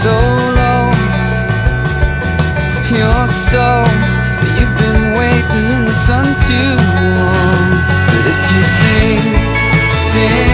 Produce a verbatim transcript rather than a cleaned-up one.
So long, you're so, you've been waiting in the sun too long. But if you sing, sing